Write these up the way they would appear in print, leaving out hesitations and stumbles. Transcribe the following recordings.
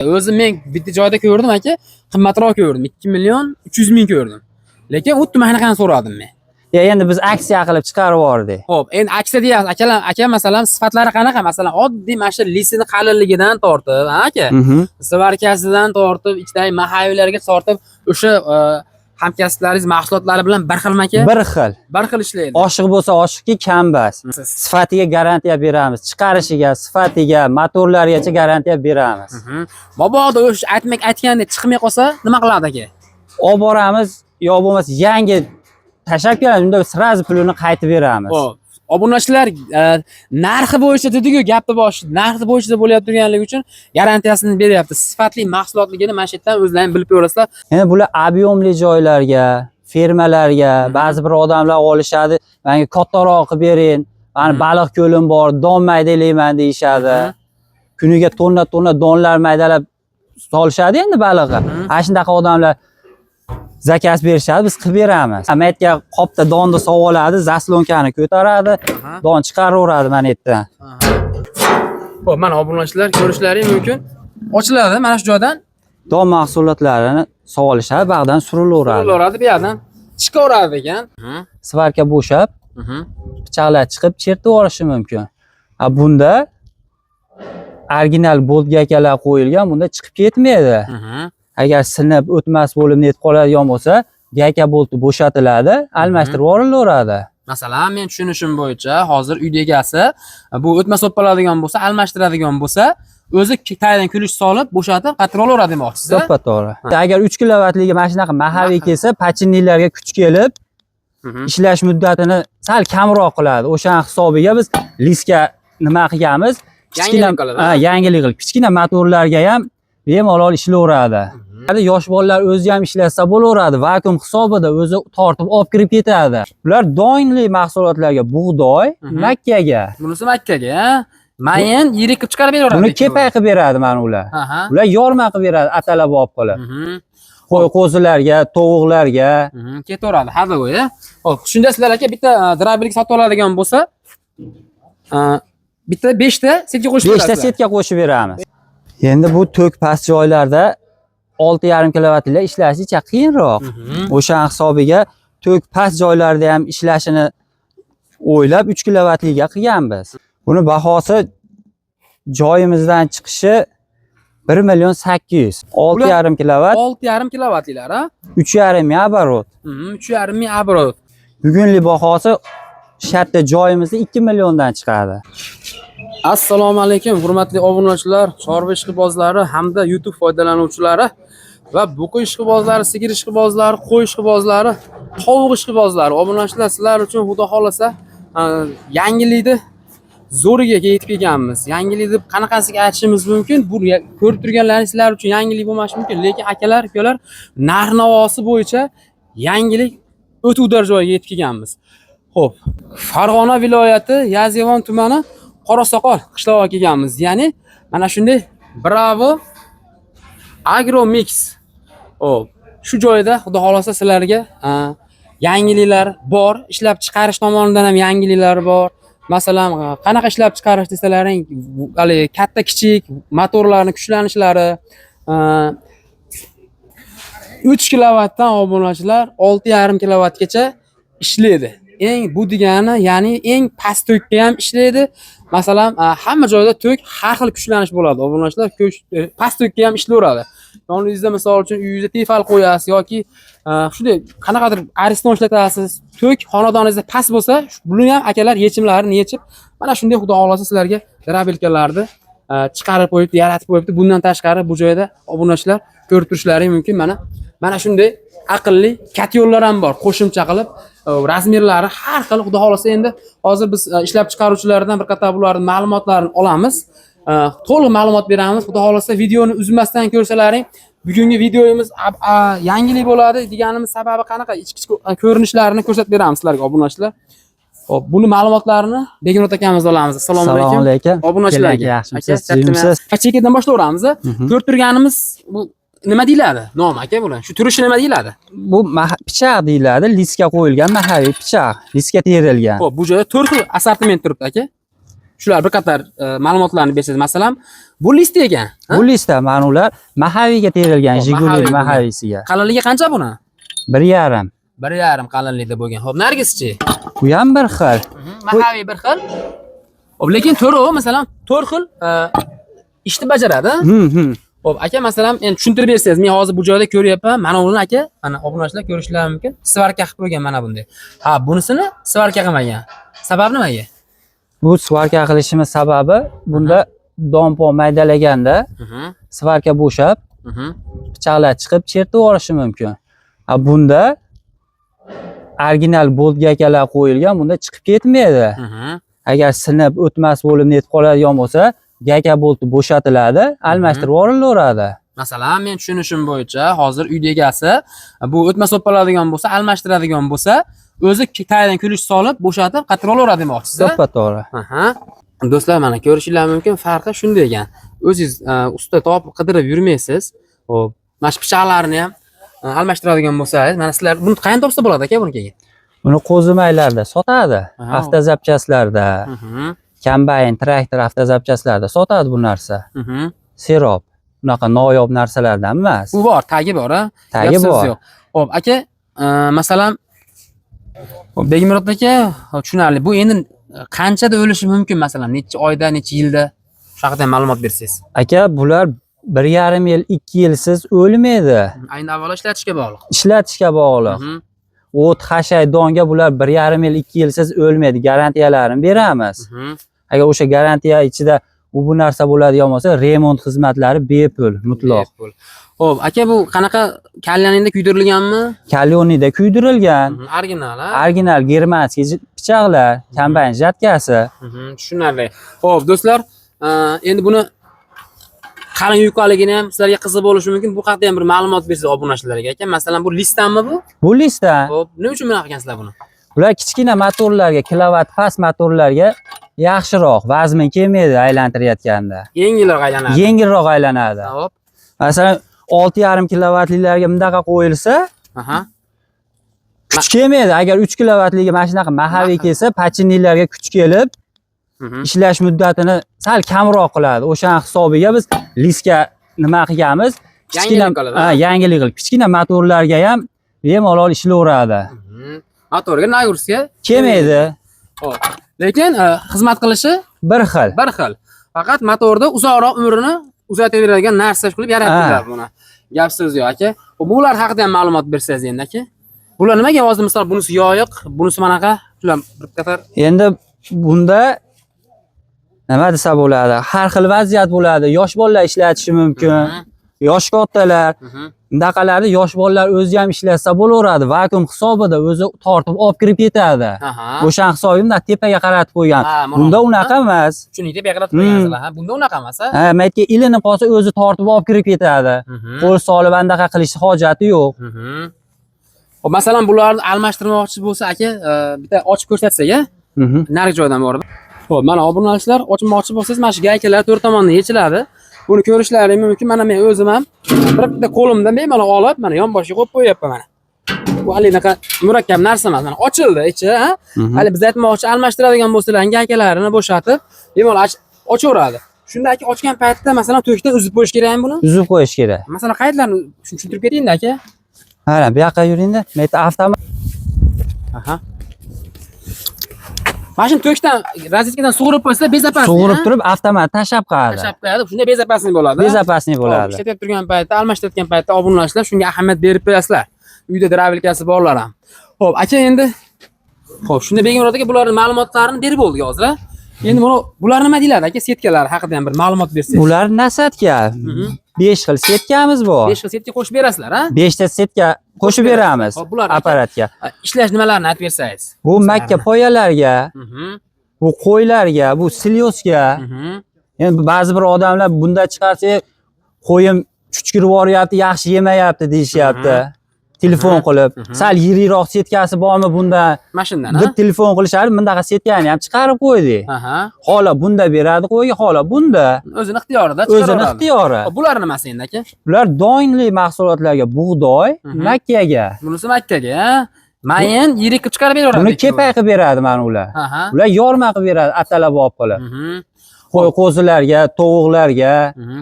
O'zi men bitta joyda ko'rdim aka, qimmatroq ko'rdim. 2 million 300 ming ko'rdim. Lekin xuddi mana shunaqani so'radim men. Ya endi biz aksiya qilib chiqarib yubordik. Xo'p, endi aksiya deyapsiz. Akalar, aka masalan sifatlari qanaqa? Masalan, oddiy mana shu lisini qalinligidan tortib, ha aka? Svarkasidan tortib, ichidagi mahavilarga tortib, o'sha hamkasblaringiz mahsulotlari bilan bir xilmi aka? Bir xil. Bir xil ishlaydi. Oshiq bo'lsa oshiqki, kambas. Sifatiga garantiya beramiz. Chiqarishiga, sifatiga, motorlargacha garantiya beramiz. Mabodo o'sha aytmak aytgandek chiqmay qolsa, nima qiladi aka? Olib boramiz, yo bo'lmasa yangi tashlab kelamiz, unda сразу pulini qaytib beramiz. Xo'p, obunachilar narxi bo'yicha dedi-ku, gapni boshi, narxi bo'yicha bo'lyapti turganligi uchun garantiyasini beryapti. Sifatli mahsulotligini mana shu yerdan o'zlaring bilib ko'rasizlar. Endi bular объемli joylarga, fermalarga ba'zi bir odamlar olishadi, menga kattaroq qilib bering, mani baliq ko'lim bor, don maydalayman deyishadi. Kuniga tonna-tonna donlar maydalab solishadi endi balig'i. Ana shunaqa odamlar zakaz berishadi, biz qilib beramiz. Mana yerga qopda donni solib oladi, заслонка ni ko'taradi, don chiqaraveradi mana yerdan. Xo'p, mana obunachilar ko'rishlaring mumkin. Ochiladi mana shu joydan. Don mahsulotlarini solib olishadi, bag'dan surilaveradi. Surilaveradi bu yerdan. Chiqaveradi ekan. Svarka bo'shab, pichoqlar chiqib chertib yuborishi mumkin. A bunda original bolt gaykalar qo'yilgan, bunda chiqib ketmaydi. Agar sinib o'tmas bo'lib netib qoladigan bo'lsa, gayka bolti bo'shatiladi, almashtirib yuborilaveradi. Masalan, men tushunishim bo'yicha hozir uyda egasi bu o'tmas bo'lib qoladigan bo'lsa, almashtiradigan bo'lsa, o'zi tagidan ключ solib, bo'shatib, qaytarib olaveradi demoqchisiz. To'ppa to'g'ri. Agar 3 kilovatligi mana shunaqa mahaviy kelsa, подшипник larga kuch kelib, ishlash muddatini sal kamroq qiladi. O'shani hisobiga biz лист ga nima qilganmiz? Kichkina Yangilik qiladi. Ha, yangilik qilib, kichkina motorlarga ham bemalol ishlayveradi. Hali yosh bolalar o'zi ham ishlatsa bo'laveradi. Vakuum hisobida o'zi tortib olib kirib ketadi. Bular donli mahsulotlarga, bug'doy, makkaga. Bunisi makkaga, ha? Mayin yirik qilib chiqarib beraveradi. Buni kepay qilib beradi mana ular. Ular yorma qilib beradi, atalab olib qilib. Qo'y qo'zilarga, tovuqlarga. Ketaveradi ходовой. Xo'p, shunda sizlar aka bitta дробилка sotib oladigan bo'lsa, bitta 5 ta сетка qo'shib 5 ta berasizlar. сетка qo'shib beramiz. Endi bu tok past joylarda 6,5 kilovatlar ishlashi icha qiyinroq. O'sha hisobiga tok past joylarda ham ishlashini o'ylab 3 kilovatliga qilganmiz. Buni bahosi joyimizdan chiqishi 1 million 800. 6,5 kilovat, 6,5 kilovatlilar, ha? 3,5 ming оборот. 3,5 ming оборот. Bugunlik bahosi shartta joyimizda 2 milliondan chiqadi. Assalomu alaykum, hurmatli obunachilar, chorva ishqibozlari hamda YouTube foydalanuvchilari va buqi ishqibozlari, sigir ishqibozlari, qo'y ishqibozlari, tovuq ishqibozlari. Obunachilar, sizlar uchun xudo xolasa yangilikni zo'riga yetib kelganmiz. Yangilik deb qanaqasiga aytishimiz mumkin? Bu ko'rib turganlaringiz sizlar uchun yangilik bo'lmashi mumkin, lekin akalar, ukalar, narx-navosi bo'yicha yangilik o'tuvdar joyiga yetib kelganmiz. Xo'p, Farg'ona viloyati Yozyovon tumani Qorasoqol qishlog'iga kelganmiz. Ya'ni mana shunday Bravo Agro Mix. Xo'p, shu joyda xudo xolasa sizlarga yangiliklar bor. Ishlab chiqarish tomonidan ham yangiliklar bor. Masalan, qanaqa ishlab chiqarish desalaring, haligi katta kichik motorlarni kuchlanishlari, 3 kilovatdan obunachilar 6,5 kilovatgacha ishlaydi. Eng bu degani, ya'ni eng past tokka ham ishlaydi. Masalan, hamma joyda tok har xil kuchlanish bo'ladi. Obunachilar past tokka ham ishlayveradi. Yoningizda misol uchun uyingizda Tefal qo'yasiz yoki shunday qanaqadir Ariston ishlatasiz. Tok xonadoningizda past bo'lsa, buni ham akalar yechimlarini yechib, mana shunday xudo xohlasa sizlarga дробилка larni chiqarib qo'yibdi, yaratib qo'yibdi. Bundan tashqari bu joyda obunachilar ko'rib turishlari mumkin. Mana shunday aqlli котёл lar ham bor. Qo'shimcha qilib, размер lari har xil. Xudo xohlasa endi hozir biz ishlab chiqaruvchilardan bir qator bularning ma'lumotlarini olamiz. To'liq ma'lumot beramiz. Xudo xohlasa videoni uzmasdan ko'rsalaring, bugungi videomiz yangilik bo'ladi deganimiz sababi qanaqa ichki ko'rinishlarini ko'rsatib beramiz sizlarga obunachilar. Xo'p, buni ma'lumotlarini Begmurod akamizdan olamiz. Assalomu alaykum. Assalomu alaykum. Obunachilarga. Yaxshimisiz? Tuzukmisiz? Chekkadan boshlayveramiz. Ko'rib turganimiz bu nima deyiladi? Nomi aka bular. Shu turishi nima deyiladi? Bu pichoq deyiladi. Лист ga qo'yilgan mahaviy pichoq. Лист ga terilgan. Xo'p, bu joyda 4 xil assortiment turibdi aka. Shular bir qator ma'lumotlarni bersangiz, masalan, bu list ekan. Ha? Bu listda mana ular Mahaviga terilgan, Hop, Jiguli Mahavi bo'lgan. Mahavisiga. Qalinligi qancha buni? 1,5. 1,5 qalinlikda bo'lgan. Xo'p, Nargischi? Bu ham bir xil. Mahaviy bir xil. Xo'p, lekin to'rov, masalan, to'rt xil ishni bajaradi. Xo'p, aka, masalan, endi tushuntirib bersangiz, men hozir bu joyda ko'ryapman. Mana uni aka, mana obunachilar ko'rishlari mumkin. Svarka qilib qo'ygan mana bunday. Ha, bunisini svarka qilmagan. Sabab nimaga? Bu svarka qilishimiz sababi bunda dompon maydalaganda svarka bo'shab, pichoqlar chiqib chertib yuborishi mumkin. Ha, bunda original bolt gaykalar qo'yilgan, bunda chiqib ketmaydi. Agar sinib o'tmas bo'lib netib qoladigan bo'lsa, gayka bolti bo'shatiladi, almashtirib yuborilaveradi. Masalan, men tushunishim bo'yicha hozir uyda egasi bu o'tmas bo'lib qoladigan bo'lsa, almashtiradigan bo'lsa, o'zi tagidan kulish solib, bo'shatib, qaytarib olaveradi demoqchisiz. To'ppa to'g'ri. Aha. Do'stlar, mana ko'rishinglar mumkin, farqi shunday ekan. O'zingiz usta topib qidirib yurmaysiz. Xo'p, mana shu pichoqlarni ham almashtiradigan bo'lsangiz, mana sizlar buni qayerdan topsa bo'ladi aka buni keyin? Buni qo'zimaylarda sotadi, avtozapchastlarda, kombayn, traktor avtozapchastlarda sotadi bu narsa. Serob. Bunaqa noyob narsalardan emas. Bu bor, tagi bor, ha? Tagi Gap so'z bor. yo'q. Xo'p, aka, masalan, xo'p, Begmurod aka, xo'p, tushunarli. Bu endi qanchada o'lishi mumkin masalan, necha oyda, necha yilda? Shu haqida ham ma'lumot bersangiz. Aka, bular 1,5 yil, 2 yilsiz o'lmaydi. Ayni avvalo ishlatishga bog'liq. Ishlatishga bog'liq. O't, xashay, donga bular 1,5 yil, 2 yilsiz o'lmaydi. Garantiyalarini beramiz. Agar o'sha garantiya ichida bu narsa bo'ladigan bo'lsa, remont xizmatlari bepul, mutlaq. Bepul. Xo'p, aka, bu qanaqa kalyaningda kuydirilganmi? Kalyonida kuydirilgan, Original, ha? original germanskiy pichoqlar, kombayn jatkasi. Tushunarli. Xo'p, do'stlar, endi buni qalin yuqaligini ham sizlarga qiziq bo'lishi mumkin. Bu haqda ham bir ma'lumot bersangiz obunachilarga aka. Masalan, bu listdanmi bu? Bu listda Xo'p, nima uchun bunaqa qilgansizlar buni? bular kichkina motorlarga, kilovat past motorlarga yaxshiroq, vazmin kelmaydi aylantirayotganda. Yengilroq aylanadi. Yengilroq aylanadi. Xo'p. Masalan, 6,5 kilovatlilarga bundaqa qo'yilsa, kuch kelmaydi. Agar 3 kilovatligi mana shunaqa mahaviy kelsa, pachinnilarga kuch kelib, ishlash muddatini sal kamroq qiladi. O'shaning hisobiga biz listga nima qilganmiz? Kichkina Yangilik qiladi. Ha, yangilik qilib, kichkina motorlarga ham bemalol ishlayveradi. Motorga nagruska Kelmaydi. Xo'p. Lekin xizmat qilishi Bir xil. bir xil. Faqat motorda uzoqroq umrini uzaytiraveradigan narsa qilib yaratdilar buni. Gap so'z yo'q aka. Bular haqida ham ma'lumot bersangiz endi aka. Bular nimaga hozir misol bunisi yoyiq, bunisi manaqa, shular bir qator Endi bunda nima desa bo'ladi? Har xil vaziyat bo'ladi. Yosh bolalar ishlatishi mumkin. Yosh kattalar, bundaqalarni yosh bolalar o'zi ham ishlatsa bo'laveradi. Vakuum hisobida o'zi tortib olib kirib ketadi. O'shan hisobi bunday tepaga qaratib qo'ygan. Ha, mana Bunda bu. unaqa emas. Tushundik deb qaratib qo'ygansizlar, ha? Bunda unaqa emas, ha? Ha, maytga ilinib qolsa o'zi tortib olib kirib ketadi. Qo'l solib andaqa qilish hojati yo'q. Xo'p, masalan, bularni almashtirmoqchi bo'lsa aka, bitta ochib ko'rsatsak, a? Narigi joydan borib. Xo'p, mana obunachilar ochmoqchi bo'lsangiz, mana shu gaykalar to'rt tomondan yechiladi. Buni ko'rishlaring mumkin. Mana men o'zim ham bir bitta qo'limdan bemalol olib, mana yonboshiga qo'yib qo'yapman mana. Bu hali unaqa murakkab narsa emas. Mana ochildi ichi, ha? Hali biz aytmoqchi almashtiradigan bo'lsalar, gaykalarini bo'shatib, bemalol ochaveradi. Shunda aka ochgan paytda masalan to'kdan uzib qo'yish kerakmi buni? Uzib qo'yish kerak. Masalan, qayerlarni tushuntirib keting-da aka. Mana bu yoqqa yuringda. Bu yerda avtomat Aha. Mana shuni to'kdan rozetkadan sug'urib qo'ysa bezopasniy. Sug'urib turib avtomat tashlab qo'yadi. Tashlab qo'yadi. Shunda bezopasniy bo'ladi. Bezopasniy bo'ladi. Xo'p, ishlatib turgan paytda, almashtirayotgan paytda obunachilar shunga ahamiyat berib qo'yasizlar. Uyda dravelkasi borlar ham. Xo'p, aka endi xo'p, shunda Begmurod aka bularning ma'lumotlarini berib bo'ldik hozir. Endi buni bular nima deyiladi aka? Setkalar haqida ham bir ma'lumot bersangiz. Bular nasadka. 5 xil setkamiz bor. 5 xil setka qo'shib berasizlar, ha? 5 ta setka qo'shib beramiz Xo'p, bular aka, apparatga. Ishlash nimalarini aytib bersangiz. Bu makka poyalarga, bu qo'ylarga, bu silyosga. Endi ba'zi bir odamlar bunda chiqarsa qo'yim chuchkirib yuboryapti, yaxshi yemayapti deyishyapti. Telefon qilib, sal yirikroq setkasi bormi bunda Mana shundan, ha? deb telefon qilishadi, bundaqa setkani ham chiqarib qo'ydik. Xola bunda beradi qo'yga, xola bunda. O'zini ixtiyorida O'zini chiqaraveradi. ixtiyori. Xo'p, bular nimasi endi aka? Bular donli mahsulotlarga, bug'doy, makkaga. Bunisi makkaga, ha? Mayin yirik qilib chiqarib beraveradi. Buni kepay qilib beradi mana ular. Aha. Ular yorma qilib beradi, atalab olib qilib. Qo'y qo'zilarga, tovuqlarga.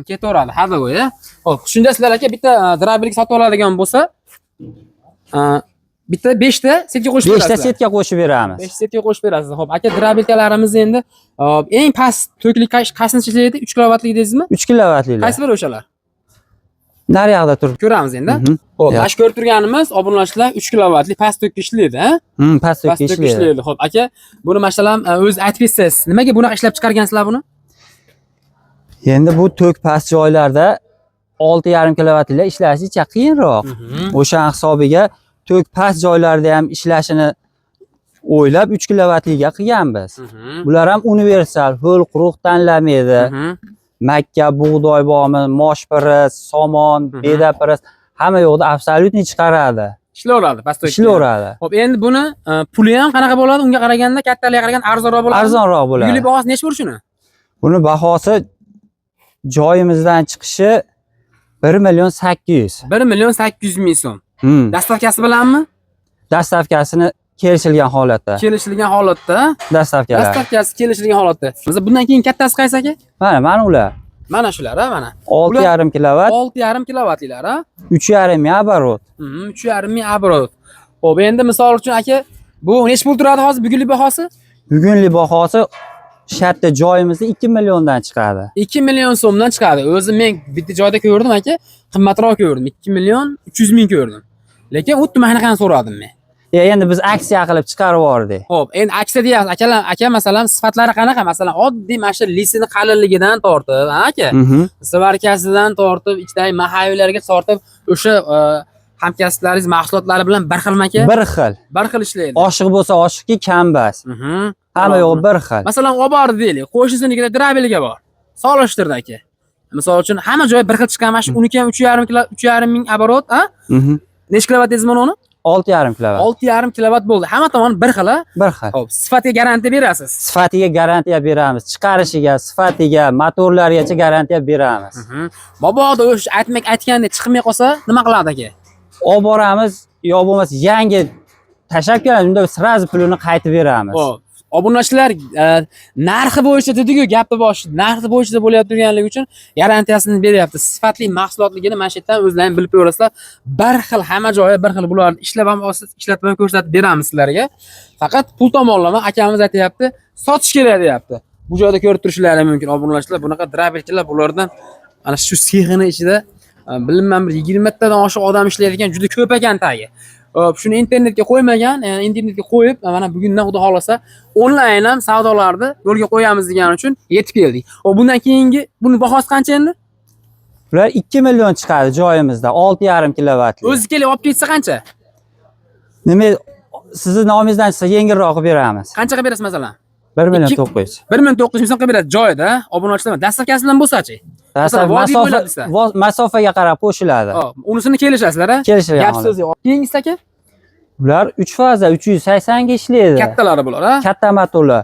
Ketaveradi ходовой. Xo'p, shunda sizlar aka bitta дробилка sotib oladigan bo'lsa, bitta 5 ta сетка qo'shib 5 ta berasizlar. сетка qo'shib beramiz. 5 сетка qo'shib berasiz. Xo'p, aka, дробилка larimiz endi, hop, eng past tokli qaysini ishlaydi? 3 kilovatlik deysizmi? 3 kilovatlilar. Qaysi biri o'shalar? Naryoqda turibdi. Ko'ramiz endi. Xo'p, mana shu ko'rib turganimiz, obunachilar, 3 kilovatli past tokli ishlaydi, ha? Past Past tokka tokli ishlaydi. ishlaydi. Xo'p, aka, buni masalan, o'zi aytib ketsangiz, nimaga bunaqa ishlab chiqargansizlar buni? Endi bu tok past joylarda 6,5 kilovatlilar ishlashi icha qiyinroq. O'sha hisobiga tok past joylarda ham ishlashini o'ylab 3 kilovatliga qilganmiz. Bular ham universal, ho'l quruq tanlamaydi. Makka, bug'doy bormi, mosh piris, somon, beda piris, hamma yoqda абсолютно chiqaradi. Ishlayveradi past tokli. Ishlayveradi. Xo'p, endi buni puli ham qanaqa bo'ladi? Unga qaraganda, kattaligiga qaraganda arzonroq bo'ladi. Arzonroq bo'ladi. Bugunlik bahosi necha bo'ladi shuni? Buni bahosi joyimizdan chiqishi 1 million 800. 1 million 800 ming so'm. Доставка si bilanmi? Доставка sini kelishilgan holatda. Kelishilgan holatda. Доставка lar. Доставка si kelishilgan holatda. Mesela bundan keyin kattasi qaysi, aka? Mana ular. Mana shular, ha, mana. 6,5 kilovat, 6,5 kilovatlilar, ha? 3,5 ming оборот. 3,5 ming оборот. Xo'p, endi misol uchun, aka, bu necha pul turadi hozir bugunlik bahosi? Bugunlik bahosi shartta joyimizda 2 milliondan chiqadi. 2 million so'mdan chiqadi. O'zi men bitta joyda ko'rdim, aka, qimmatroq ko'rdim. 2 million 300 ming ko'rdim. Lekin xuddi mana shunaqani so'radim men. Endi biz aksiya qilib chiqarib yubordik. Xo'p, endi aksiya deyapsiz. Akalar, aka, masalan, sifatlari qanaqa? Masalan, oddiy mana shu лист ini qalinligidan tortib, ha, aka? Сварка sidan tortib, ichidagi маховик larga tortib, o'sha hamkasblaringiz mahsulotlari bilan bir xilmi, aka? Bir xil. Bir xil ishlaydi. Oshiq bo'lsa oshiqki, kambas. Hamma yo'q bir xil. Masalan, olib bordi deylik. Qo'shnisinikida дробилка bor. Solishtirdi, aka. Misol uchun, hamma joy bir xil chiqqan, mana shu uniki ham 3,5 kilo, 3,5 ming оборот, a? Necha kilovat dedingiz mana uni? 6,5 kilovat. 6,5 kilovat bo'ldi. Hamma tomon bir xil, a? Bir xil. Xo'p, sifatga garantiya berasiz. Sifatiga garantiya beramiz. Chiqarishiga, sifatiga, motorlargacha garantiya beramiz. Mabodo o'sha aytmak aytgandek chiqmay qolsa, nima qiladi, aka? Olib boramiz, yo bo'lmasa yangi tashlab kelamiz, unda сразу pulini qaytib beramiz. Xo'p, obunachilar, narxi bo'yicha dediku, gapni boshi, narxi bo'yicha bo'layotganligi turganligi uchun garantiyasini beryapti. Sifatli mahsulotligini mana shu yerdan o'zlaring bilib ko'rasizlar. Bir xil, hamma joyi bir xil, bularni ishlab ham olsiz, ishlatib ham ko'rsatib beramiz sizlarga. Faqat pul tomonlama akamiz aytyapti, sotish kerak deyapti. Bu joyda ko'rib turishlari mumkin obunachilar, bunaqa дробилка lar bulardan ana shu sexini ichida bilinman bir 20 tadan oshiq odam ishlaydigan, juda ko'p ekan tagi. Hop, shuni internetga qo'ymagan, internetga qo'yib, mana bugundan xudo xolasa onlayn ham savdolarni yo'lga qo'yamiz degani uchun yetib keldik. Hop, bundan keyingi buni bahosi qancha endi? Bular 2 million chiqadi joyimizda, 6,5 kilovatli. O'zi kelib olib ketsa qancha? Nima, sizni nomingizdan chiqsa yengilroq qilib beramiz. Qancha qilib berasiz masalan? 1 million 900. 1 million 900 ming so'm qilib beradi joyida, obunachilar. Доставка si bilan bo'lsa-chi? Masalan, vodiy masofa bo'ylab desa. Masofaga qarab qo'shiladi. Hop, unisini kelishasizlar, a? Kelishilgan Gap holat. so'z yo'q. Keyingisi, aka? Bular 3 faza 380 ga ishlaydi. Kattalari bular, a? Katta motorlar.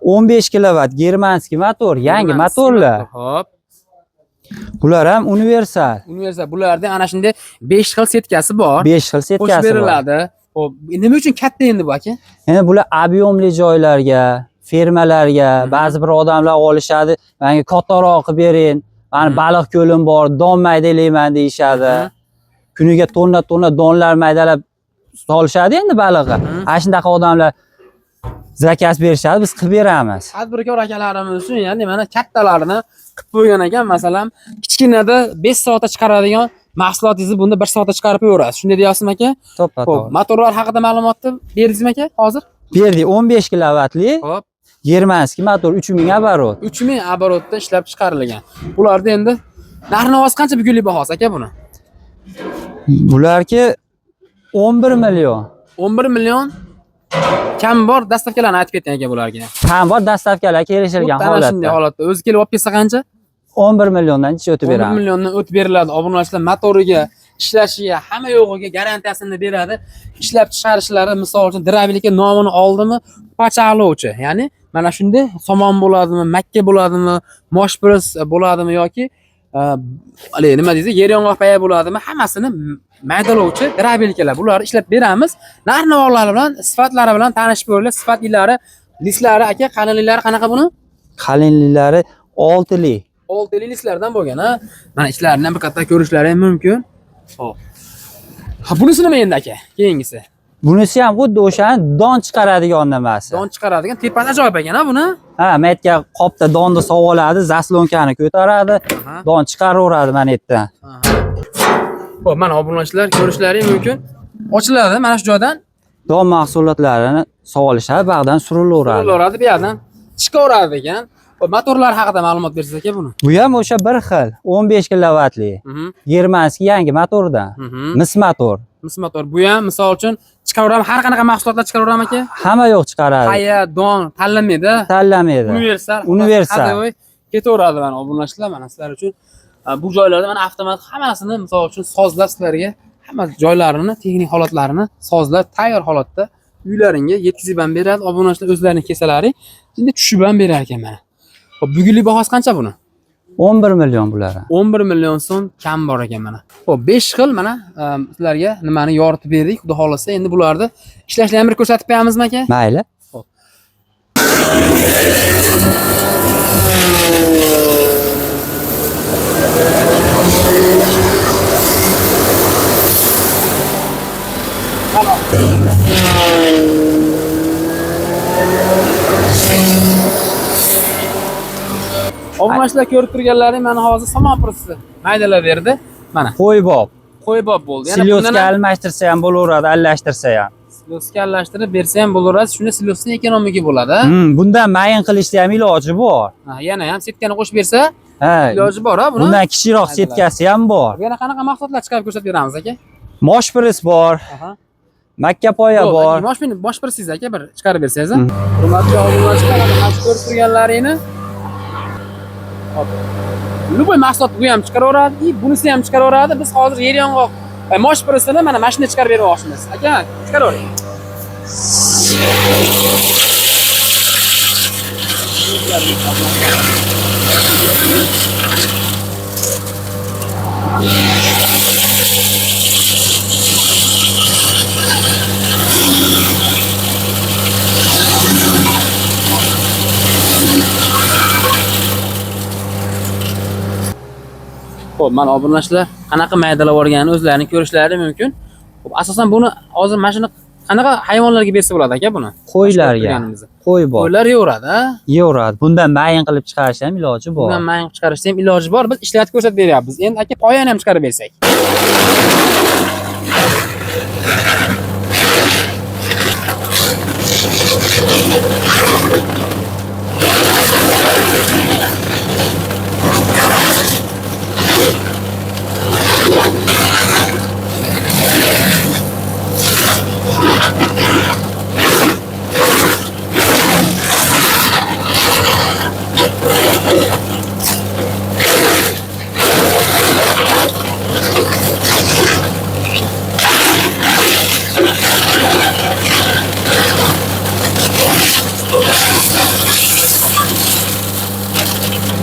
15 kilovat германский motor, yangi motorlar. Hop. Bular ham universal. Universal. Bularda ana shunday 5 xil сетка si bor. 5 xil Qo'shib сетка si bor. beriladi. Xo'p, nima uchun katta endi bu, aka? Endi bular объемli joylarga, fermalarga, ba'zi bir odamlar olishadi, menga kattaroq qilib bering, mani baliq ko'lim bor, don maydalayman deyishadi. Kuniga tonna tonna donlar maydalab solishadi endi balig'i. Ana shunaqa odamlar заказ berishadi, biz qilib beramiz. Tadbirkor akalarimiz uchun, ya'ni mana kattalarini qilib qo'ygan ekan. Masalan, kichkinada 5 soatda chiqaradigan mahsulotingizni bunda 1 soatda chiqarib qo'yaverasiz. Shunday deyapsizmi, aka? To'ppa Xo'p, to'g'ri. motorlar haqida ma'lumotni berdingizmi, aka, hozir? Berdik 15 kilovatli германский motor, 3000 оборот. 3000 оборот da ishlab chiqarilgan. Bularda endi narx-navosi qancha bugunlik bahosi, aka, buni? Bularki 11 million. 11 million kam bor, доставка larni aytib ketgan aka bularga. Ham bor, доставка lar kelishilgan Xuddi ana shunday holatda. Holatda. O'zi kelib olib kelsa qancha? 11 milliondan ichi o'tib 11 beramiz. Milliondan o'tib beriladi. Obunachilar, motoriga, ishlashiga, hamma yo'g'iga garantiyasini beradi. Ishlab chiqarishlari, misol uchun, дробилка nomini oldimi, pachaqlovchi, ya'ni mana shunday somon bo'ladimi, makka bo'ladimi, moshpiris bo'ladimi yoki Haligi nima deysiz, yer yong'oq paya bo'ladimi, hammasini maydalovchi drabelkalar. Bularni ishlab beramiz. Narx-navolari bilan, sifatlari bilan tanishib ko'ringlar. Sifatlilari, listlari aka, qalinliklari qanaqa buni? Qalinliklari 6lik. 6 listlardan bo'lgan, ha. Mana ichlaridan bir katta ko'rishlari ham mumkin. Xo'p. Ha, bunisi nima endi aka? Keyingisi. Bunisi ham xuddi o'shani don chiqaradigan nimasi. Don chiqaradigan tepasi ajoyib ekan, ha buni? Ha, maytga qopda donni sovoladi, zaslonkani ko'taradi, don chiqaraveradi mana yerdan. Xo'p, mana obunachilar ko'rishlari mumkin. Ochiladi mana shu joydan. Don mahsulotlarini sovolishadi, bag'dan surilaveradi. Surilaveradi bu yerdan. Chiqaveradi ekan. Xo'p, motorlar haqida ma'lumot bersangiz aka buni. Bu ham o'sha bir xil 15 kilovatli. Germanskiy yangi motordan. Mis motor. Mis motor. Bu ham misol uchun chiqaraverami, har qanaqa mahsulotlar chiqaraverami aka? Hamma yo'q chiqaradi. Paya, don tanlamaydi. Tanlamaydi. Universal. Universal. Ходовой ketaveradi mana obunachilar, mana sizlar uchun. Bu joylarda mana avtomat hammasini misol uchun sozlab sizlarga hamma joylarini, texnik holatlarini sozlab tayyor holatda uylaringga yetkazib ham beradi. Obunachilar o'zlarining kesalari endi tushib ham berar ekan mana. Xo'p, bugunlik bahosi qancha buni? 11 million bular. 11 million so'm kam bor ekan mana. Xo'p, 5 xil mana sizlarga nimani yoritib berdik. Xudo xolasa endi bularni ishlashni ham bir ko'rsatib qo'yamizmi aka? Mayli. Xo'p. Obunachilar ko'rib turganlaring mana hozir somon pursi maydalab berdi. Mana Qo'ybob. qo'ybob bo'ldi. Yana Silyoska bundan ham almashtirsa ham bo'laveradi, alashtirsa ham. silosga alashtirib bersa ham bo'laveradi. Shunda silosning ekonomiki bo'ladi. Bundan mayin qilishda ham iloji bor. Ha, yana ham setkani qo'shib bersa Ha. iloji bor ha buni. Bundan kichikroq Maydalar. setkasi ham bor. Yana qanaqa mahsulotlar chiqarib ko'rsatib beramiz aka? Mosh pris bor, Aha. makka poya bor. Bosh meni bosh pirsiz aka bir chiqarib bersangiz. Hurmatli obunachilar, mana shu ko'rib turganlaringni hop. Любой mahsulot bu ham chiqaraveradi, bunisi ham chiqaraveradi. Biz hozir yer yong'oq mosh pirisini mana mashina chiqarib bermoqchimiz. Aka, chiqaravering. Xo'p, mana obunachilar qanaqa maydalab yuborganini o'zlarining ko'rishlari mumkin. Xo'p, asosan buni hozir mana shuni qanaqa hayvonlarga bersa bo'ladi aka buni? Qo'ylarga. Turganimizni. Qo'y bor. Qo'ylar yeveradi, ha? Yeveradi. Bundan mayin qilib chiqarish ham iloji bor. Bundan mayin chiqarishda ham iloji bor. Biz ishlatib ko'rsatib beryapmiz. Endi aka poyani ham chiqarib bersak.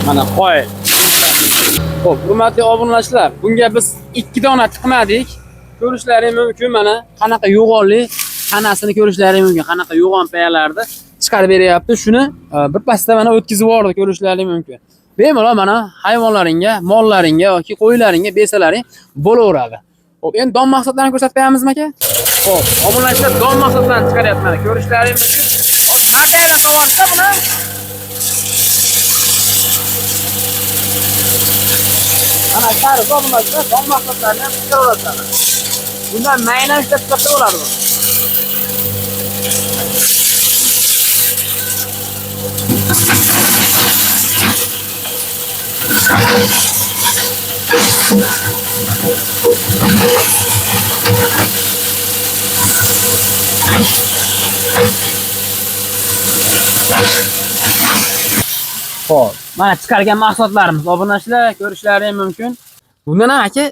Mana qo'y. Xo'p, hurmatli obunachilar, bunga biz 2 dona tiqmadik. Ko'rishlari mumkin mana qanaqa yo'g'onli tanasini ko'rishlari mumkin, qanaqa yo'g'on payalarni chiqarib beryapti. Shuni bir pasda mana o'tkazib yubordi, ko'rishlari mumkin. Bemalol mana hayvonlaringga, mollaringga yoki qo'ylaringga bersalaring bo'laveradi. Xo'p, endi don mahsulotlarini ko'rsatib qo'yamizmi aka? Xo'p, obunachilar don mahsulotlarini chiqaryapti mana, ko'rishlari mumkin. Hozir markadan tovarda buni. Mana sariq obunachilar don mahsulotlarini ham chiqaraveradi. Bundan mayna ishlab chiqarsa bo'ladi bu. Xo'p, mana chiqargan mahsulotlarimiz obunachilar ko'rishlari ham mumkin. Bundan ham aka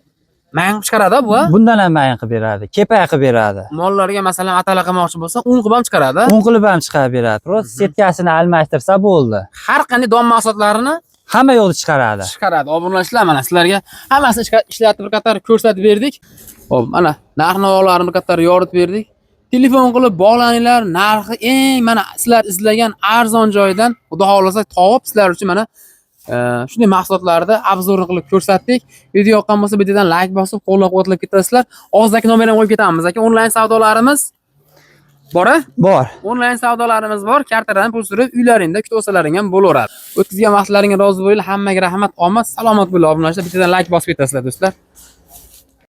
mayin qilib chiqaradi bu. Bundan ham mayin qilib beradi, kepak qilib beradi. Mollarga masalan atala qilmoqchi bo'lsa, un qilib ham chiqaradi. Un qilib ham chiqarib beradi. Просто setkasini almashtirsa bo'ldi. Har qanday don mahsulotlarini Hamma yo'lni chiqaradi. Chiqaradi. Obunachilar, mana sizlarga hammasini ishlatib bir qator ko'rsatib berdik. Xo'p, mana narx-navolarni bir qator yoritib berdik. Telefon qilib bog'laninglar, narxi eng mana sizlar izlagan arzon joydan Xudo xohlasa topib sizlar uchun mana shunday mahsulotlarni обзор ni qilib ko'rsatdik. Video yoqqan bo'lsa bittadan like bosib qo'llab-quvvatlab ketasizlar. Og'zaki nomer ham qo'yib ketamiz aka. Onlayn savdolarimiz bor a? Bor. Onlayn savdolarimiz bor. Kartadan pul surib uylaringda kutib olsalaring ham bo'laveradi. O'tkazgan vaqtlaringga rozi bo'linglar. Hammaga rahmat, omad, salomat bo'linglar. Obunachilar, bittadan like bosib ketasizlar do'stlar.